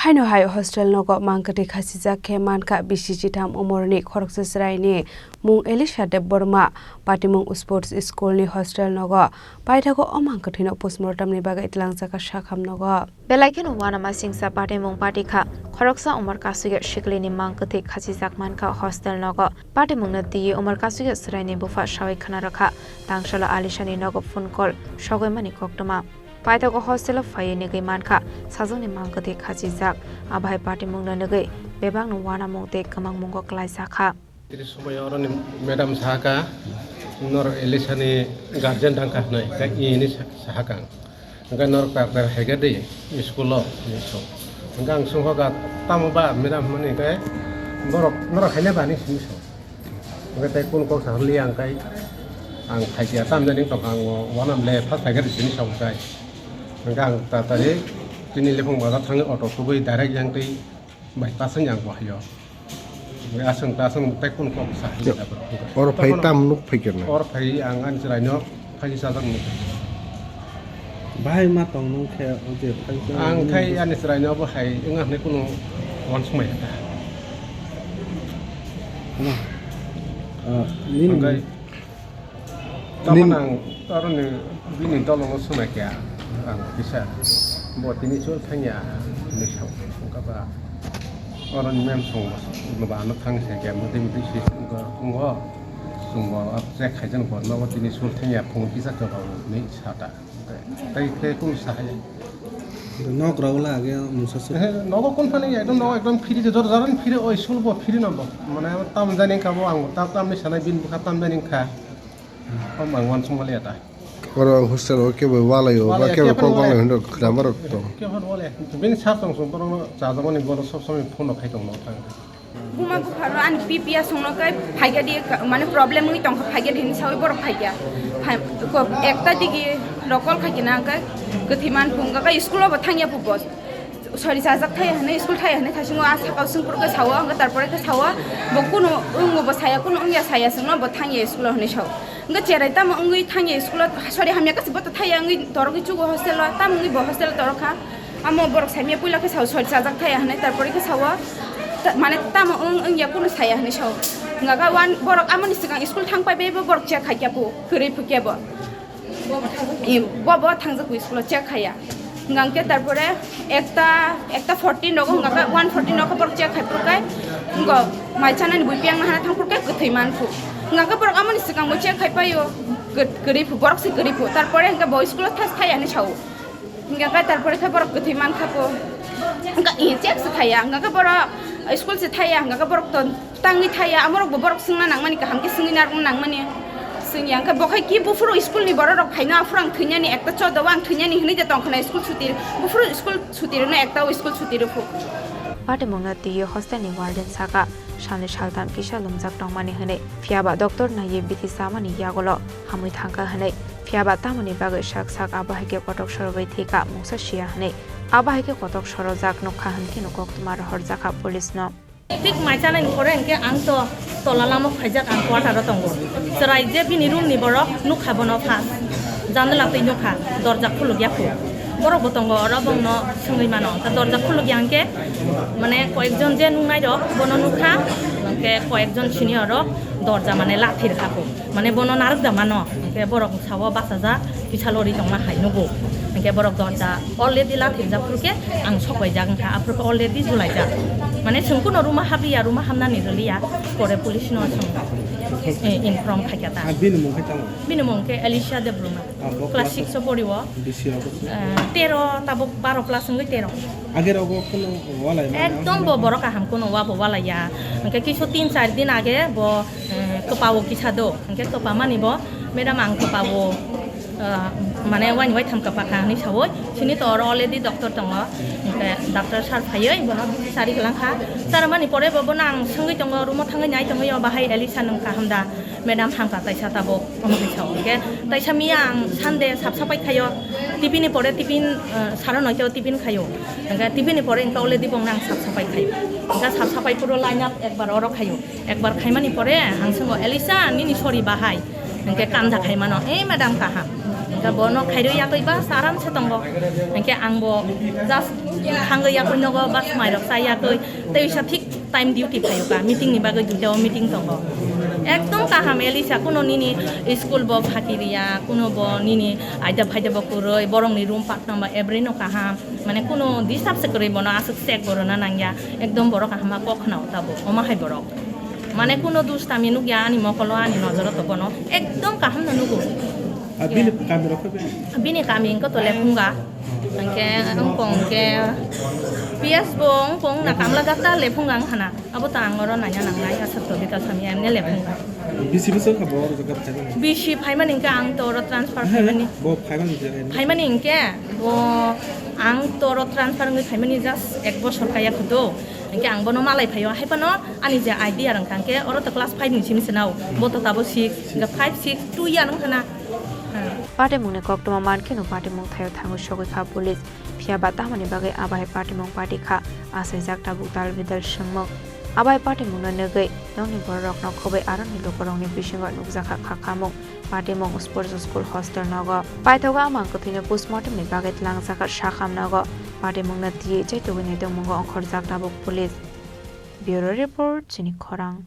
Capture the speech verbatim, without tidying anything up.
Haino hai hostel nogo mang kwthwi khachijak khe mankha bisi chitham umorni khoroksa chwraini mung Elisha Debbarma, patimung Sports School ni hostel nogo paithago o mang kwthwino postmortem ni bagwi tlangjak kha sakham nogo. Belai kheno uanama singsa patimung pati kha, khoroksa umor kasugya siklini mang kwthwi khachijak mankha hostel nogo, patimungno twiwi umor kasugya chwraini bupha sawi khna rwkha, tangsalo Alishani nogo phone call sogwi mani koktwma. Paithago hostel o phaiwi nigwi mankha, sajwkni mang kwthwi khachijak, abo hai patimungno nigwi bebakno uanamung tei kwmangmungo kwlaijakha. Tini somoi oroni madam sahaka, "Nor Elisani guardian dangkha," hwnwi, hwnkhe ini sa-, sahaka ang. Hwnkhe, "Nor kar kar haikha de school o," hinwi song. Hwnkhe ang songkha, "Tamo ba madam?" hwnwi, hwnkhe, "Borok norok haina ba?" hinwi song. Hwnkhe tei kunu kok saharliya ang kai, ang phaikha, tamjani tongkha, ang uanam le first phaikha de sini song kai. Hwnkhe ang tatari tini Lephang Bazar thangwi auto kubui direct yang tei bypass wng yang bo haio. Hwnkhe aswng ta aswng tei kunu kok saharliya. Oro phai tamo nuk phaikha na? Oro phai ang ani chwraino Phaisa chajak ni. Bahai ma tong nung khe o je phaisa. Ang khai ani chwraino bo hai wngya hwnwi kunu uansukmai kha ta. No. Ah, nini. Hwnkhe tamo nini nang aroni bini dolono swmai kha ang kisa. Bo tini chul thangya hinwi sao. Wngkha ba oroni mem song ba ano thang se kha mudi mudi si wngkha. Chwngbo check khaijak bo nogo tini sul thangya phung kisa kwbang hinwi sa ta. Tei khe kunu sa hai. Nok rok la age mungsa se. He, nogo kun phani ekdom nogo ekdom free de jor jaran free oi sul bo free no bo. Mane tam jani ka bo ang ta tam ni sanai bin bukha tam jani kha. Om ang wan sung mali ata. Oro hostel o kebo walai o ba kebo kok walai hwndok khwrama rok tong. Kebo walai. Bin sar tong sung borok no chajak mani borok sob somoi phone rok khai tong no thang. Buma bupharo ani P P A songno kai phaikya di, mane problem wngwi tongkha, phaikya di hinwi sawi borok phaikya. Phai-, ko-, ekta digi rokol khaikya na hwnkhe kwthwi man phunga kai school o bo thangya phu bo. Sori chajak thaya hwnwi school thaya hwnwi thaisingo a sakao swngphuru khe sao, hwnkhe tarpore khe sao bo kunu wngo bo saya, kunu wngya saya chwngno bo thangya school o hwnwi sao. Hwnkhe cherai tamo wngwi thangya school o, sori hamya khe bo to thaya wngwi torogwi chugo hostel o, tamo wngwi bo hostel o torokha. Amo borok saimya puila khe sao sori chajak thaya hwnwi, tarpore khe sao ta-, mane tamo wng, wngya kunu saya hwnwi sao. Hwnkha khe wan borok amoni swkang school thang pai bai bo borok check khaikya phu, kwrwi phukya bo. I, bo, bo thangjak phu school o check khaya. Hwnkha khe tarpore ekta, ekta fourteen rogo hwnkha khe one fourteen rogo borok check khai phuru khe wngkha mai chanani bui piyang hana thang phuru khe kwthwi man phu. Hwnkha khe borok amoni swkang bo check khai paio, kwrwi phu, borok se kwrwi phu. Tarpore hwnkha bo school o thas thaya hwnwi sao. Hingka khe tarpore khe borok kwthwi mankha ko. Hingka i check se thaya, hingka khe borok school se thaya, hingka khe borok to tangwi thaya, amorok bo borok swngna nangmani, kaham khe swngwi narwkna nangmani. Swngya hingka bo khai ki buphuru school ni borok rok phaino aphuru ang thwinani ekta chodo o ang thwinani hinwi de tongkhna school suti, buphuru school suti rwno ekta o school suti rwphu. Patimungno twiwi hostel ni warden saka, salni saltham kisa lumjak tongmani hinwi. Phiyaba doctor naiwi bithi chamani yagulo hamwi thangkha hinwi. Phiyaba tamoni bagwi sak sak abo hai khe kotok sorogwi thwikha mungsa siya hinwi. Abo hai khe kotok sorojak nukha hinkheno koktwma rohorjakha police no. Thik mai chanani pore hinkhe ang to tola lama phaijak, ang quarter o tongo. Chwrai je bini room ni borok nukha bono first. Jandala twi nukha, dorja khuluk ya khu. Borok bo tongo oro bongno swngwi mano. Ta dorja khuluk ya hinkhe mane koyekjon je nuknai rok bono nukha, hinkhe koyekjon senior rok dorja mane lathi rwkha khu. Mane bono narwk da mano, hingke borok sao bachajak, kisa lori tongma hai nugo. Hingke borok dorja already lathirjak phuru khe ang sok paijak wngkha, aphuru khe already julaijak. Mane chwng kuno room o habliya, room o hamnani rwliya, pore police no chwng, eh, inform khaikha ta. Ah, bini mung khe tamo? Bini mung khe Elisha Debbarma. Ah, bo class six o pori o. Bisi o bo? Eh, tero, tabuk baro plus wngwi tero. Age rogo kuno walai mano? Ekdom bo borok kaham kuno wa bo walai ya. Hingke kisu tin char din age bo, eh, kwpa o kisa do. Hingke kwpa mani bo, "Madam, ang kwpa o, eh, mane waini waitham kwpa kha," hinwi sawi. Sini to oro already doctor tongo. Hingke doctor sir phaiwi bono sari kwlang kha. Sar mani pore bo bono ang swngwi tongo, room o thangwi nai tongwi o, "Bahai Elisa nwng kaham da?" "Madam, hamkha taisa tabuk," omo hai sao. Hingke taisa miya ang Sunday sap sapai khaio. Tiffin ni pore tiffin, eh, saro noita o tiffin khaio. Hingke tiffin ni pore hingke already bongni ang sap sapai khaio. Hingke sap sapai puro line up ekbar oro khaio. Ekbar khaimani pore ang swngo, "Elisa, nini sori bahai?" Hingke kanja khaimano, "Eh, madam, kaham." Bono khairwi yakwi bas aram se tongo. Hwnkhe ang bo just thangwi yakwi nogo bas mairok cha yakwi. Tei uisa thik time duty phaio ka, meeting ni bagwi duita o meeting tongo. Ekdom kaham Elisa, kuno nini school bo phati riya, kuno bo nini aida phaida bo kwrwi, borok ni room patnama every no kaham. Mane kuno disturb se kwrwi, bono aswk check bo rwna nangya. Ekdom borok kaham ma kok khna o tabo, omo hai borok. Mane kuno dustami nukya ani mokolo, ani nojoro to bono ekdom kaham no nugo. Ah, bini kami rok khe? Bini kami wngkha to Lephunga. Hwnkhe wngkong hwnkhe P S bo wngkong na Kamla Gata Lephunga wng khana. Abo to ang oro naina nangnai, aswk to bita samya emne Lephunga. Bisi bwswk kha bo oro jaga phaimani? Bisi phaimani hwnkhe ang to oro transfer phaimani. Bo phaimani je? Phaimani hwnkhe bo ang to oro transfer wngwi phaimani just ek bosor kaya khudo. Hwnkhe ang bono malai phaio, hai phano ani je idea rwng kha hwnkhe oro to class five ni simi se nao. Bo to tabo six, hwnkhe five, six, two year wng khana. Patimungni koktwma mankhe no patimung thaio thangwi sogwi kha police. Phiya ba tamoni bagwi abo hai patimung pati kha, achaijak tabuk dal bidal swngmung. Abo hai patimungno nugwi nokni bororokno khobwi aroni lukurokni bisingo nukjakha kha khamung. Patimung Sports School hostel nogo. Paithago amang kwthwino postmortemni bagwi twlangjakha sakham nogo. Patimungno twiwi chaitugwi naitokmungo ongkhorjak tabuk police. Bureau Report, Chini Khorang.